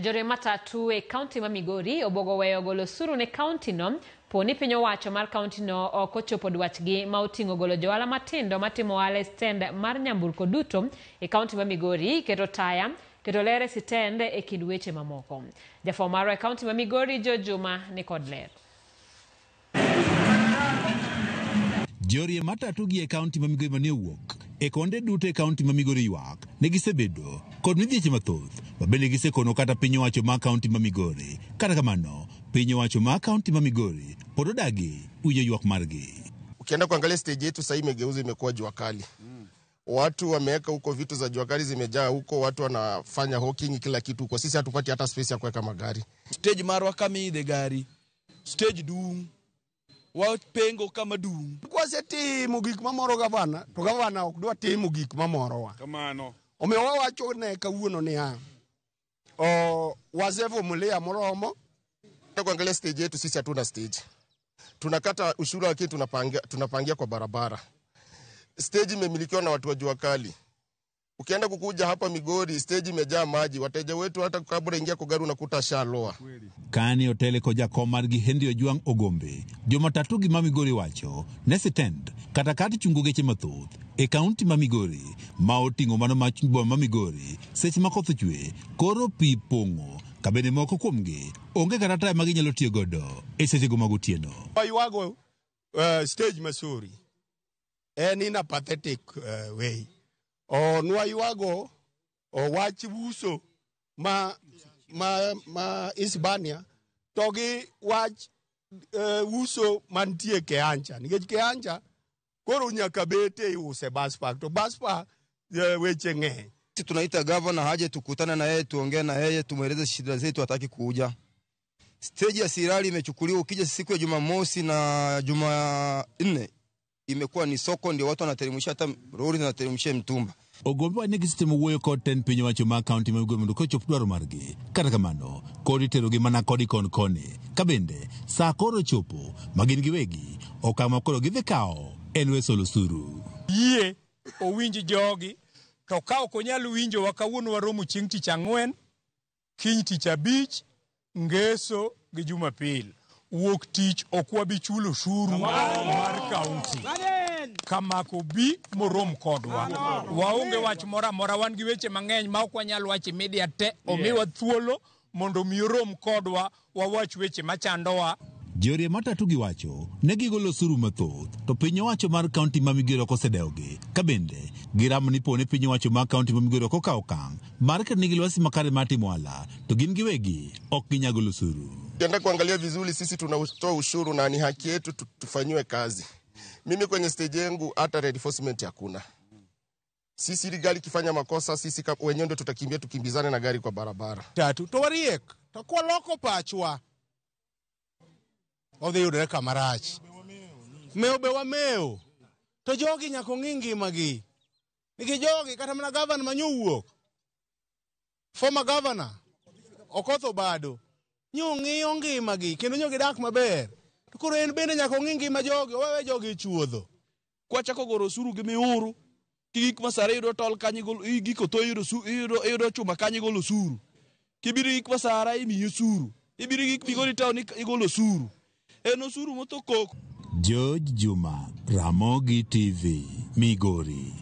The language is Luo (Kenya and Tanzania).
Joriemb matatu e kaunti ma Migori obwogo weyo golo osuru ne kaunti no po ni piny owacho mar kaunti no ok ochopo dwachgi ma oting'o golo johala matindo matimo ohala e stend mar nyamburko duto e kaunti ma Migori, keto taya, keto ler e sitend e kind weche mamoko. Jafwambo marwa e kaunti ma Migori George Juma ni kod ler. Jorie matatu gi e kaunti ma Migori mane owuok e konde duto e kaunti ma Migori ywak ne gisebedo kod midhieche mathoth ma bende gisekono kata piny owacho ma kaunti ma Migori. Kata kamano, piny owacho ma kaunti ma Migori pod odagi winjo ywak margi. Ukienda kuangalia stage yetu sasa imegeuza imekuwa jua kali. Watu wameweka huko vitu za jua kali zimejaa huko, watu wanafanya hawking kila kitu huko. Sisi hatupati hata space ya kuweka magari. Stage marwa kama idhe gari, stage dung', wapengo kama dung'. Kwasetimo gik mamoro gavana to gavana ok dwa timo gik mamorowa. Kamano. Omiyo wawacho ne kawuono niya, o wasevumilia moromo. Kuangalia stage yetu sisi hatuna stage. Tunakata ushuru lakini tunapangia kwa barabara. Stage imemilikiwa na watu wa jua kali. Ukienda kukuja hapa Migori, stage imejaa maji. Wateja wetu hata kabla ingia kwa gari unakuta shaloa. Kane otele kod jakom margi Henry Ojwang' Ogombe, jomatatu gi ma Migori wacho ne sitend kata kar chungo geche mathoth e kaunti ma Migori ma oting'o mano ma boma ma Migori seche ma koth ochwe koro pi pong'o ka bende moko kuomgi onge kata taya ma ginyalo tiyo godo e sechego mag otieno. Waywago stage Masuri en in a pathetic way. O nwaywago o wach uso ma Isibania to gi wach uso mantie Kehancha nikech Kehancha koro nyaka bete iuse bus park to bus park weche ng'eny. Sisi tunaita gavana aje tukutane na yeye tuongee na yeye tumweleze shida zetu, hataki kuja. Stage ya Sirari imechukuliwa, ukija siku ya Jumamosi na Jumanne imekuwa ni soko, ndio watu wanateremsha, hata lori zinateremsha mtumba. Ogombe wacho ni gisetemo wuoyo kod tend piny owacho ma kaunti ma Migori mondo kochop dwaro margi. Kata kamano, kod iterogi mana kodi kon koni. Ka bende, saa koro ochopo ma gin giwegi, okang' ma koro gidhi kawo en we solo osuru. Yie owinj jogi to ka ok onyal winjowa kawuono waromo chieng' tich ang'wen, kiny tich abich, ngeso gi Jumapil. Wuok tich ok wabi chulo osuru mar kaunti. Kamako bi morom kodwa. Waonge wach moro amora, wan gi weche mang'eny ma ok wanyal wacho e media te. Omiwa thuolo mondo mi orom kodwa wawach weche machandowa. Jorie matatu giwacho ne gigolo osuru mathoth to piny owacho mar kaunti ma Migori ok osedewogi. Ka bende giramo ni pone piny owacho mar kaunti ma Migori ok okawo okang' mar keto negi lwasi makare mar timo ohala to gin giwegi ok ginyal golo osuru. Ukienda kuangalia vizuri, sisi tunatoa ushuru na ni haki yetu tufanyiwe kazi. Mimi kwenye stage yangu hata reinforcement hakuna. Sisi ili gari ikifanya makosa, sisi wenyewe ndio tutakimbia tukimbizane na gari kwa barabara. Tatu to wariek to kwaloko pachwa odhi yudore kama rach. Mewo be wamewo to jogi nyaka ong'i ngimagi. Nikech jogi kata mana gavana manyowuok, former governor Okoth Obado, nyong'iyo ngimagi kendo nyo gidak maber. To koro en bende nyaka ong'i ngima jogi, owewe jogi e chuodho. Kwachako goro osuru gi miuru, ki gik masare iyudo tol kanyo igolo, giko to iyudo chuma kanyo igolo osuru. Kibiro gik masara imiyi osuru. Ibiro gik Migori town igolo osuru. En osuru motho koko. George Juma, Ramogi TV, Migori.